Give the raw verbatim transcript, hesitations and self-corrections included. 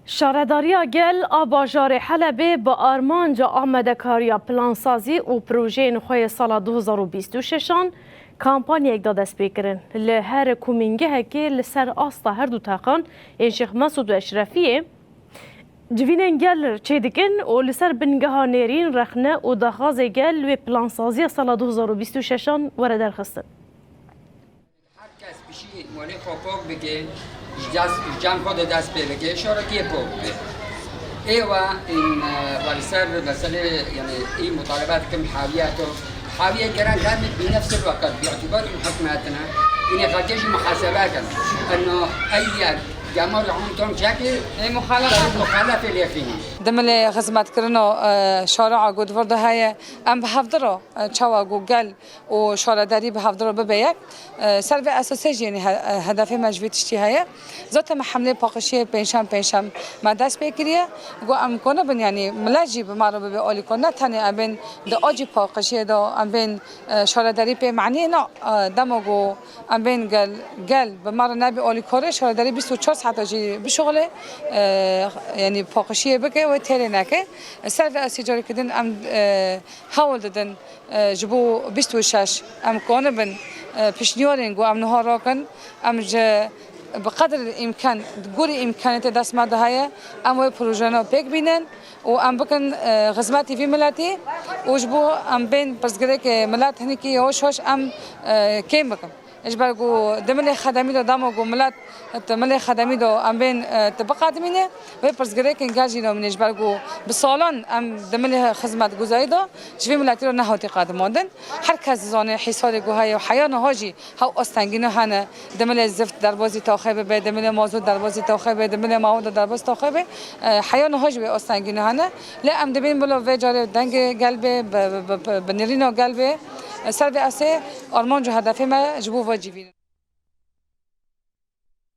Şaredariya Gel a bajarê Helebê bi armanca amadekariya plansazî û projeyên xwe yê sala du hezar û bîst û şeş an kampanyayek da destpêkirin. Li her komîngehekê li ser asta her du teqan ên Şêx Mesûd û Eşrefiyê civînên gel çêdikin û li ser bingeha nêrîn, rexne û daxwazê gel wê plansaziya sala du hezar û bîst û şeş an were derxistin. Her kes bişî malê xwe pok bike, ji dest, ji cem xwe de dest pê bike, şarekê pok bibe. Êwa in, e, wa li ser meselê, yani, î mutalebe dikim hawiye to. Hawiye geren demê bi nefs el-wekit, bi îtibar in hukmetine. Îne xelkê jî muhasebe kin. Eno ey yer gemar hûn tom çekir, Ê muxalefe. Muxalefe lêxînî. Dimilê xizmetkirino, e, şari'a ku di vir de heye, em bi hevdiro, e, çawa ku gel û şaredarî bi hevdiro bibe yek. E, ser vê esasê jî, yanî he-, e, hedefê me ji vê tiştî heye. Zaten me hemlê paqijiyê pênşem pênşem me dest pê kiriye. Ku em konibin, yanî milet jî bi me re bibe alîkar. Ne tenê em bên di acî paqijiyê de em bên, e, şaredarî pê maniyê na, e, dema ku em bên gel, gel bi me re nebê alîkarê, şaredarî bîst û çar saeta jî bişuxulê, e, yanî paqijiyê bike wê têrê neke. Ser vê esê careke din em, e, hewl didin. E, ji bo bîst û şeş em konibin, e, pişniyarên ku em niha rakin, em ji bi qedr îmkan, gorî îmkaniyetê dest me de heye, em wê projeyana pêk bînin û em bikin, e, xizmetî vî miletî û ji bo em bên pirsgirêkê milet hinekî yavaş yavaş em, e, kêm bikin. Ji ber ku di milê xedemî de dema ku milet di milê xedemî de em bên, e, tu biqedimîne, wê pirsgirêkên gel jî namîne. Ji ber ku bi salan em di milê xizmetguzarî de ji vê miletî re nehatî qedimandin. Her kes dizane hîsarê ku heye û heya niha jî hew astengîna hene. Di milê zift derbazî taxê bibe, di milê mazot derbazî taxê be, di milê mawada derbazî taxê be. E, heya niha jî wê astengîna hene. Lê em dibên bila vê carê dengê gel bê, bi, bi, bi, bi, bi nirîna gel bê. E, ser vê esê armanc û hedefê me ji bo va civîn.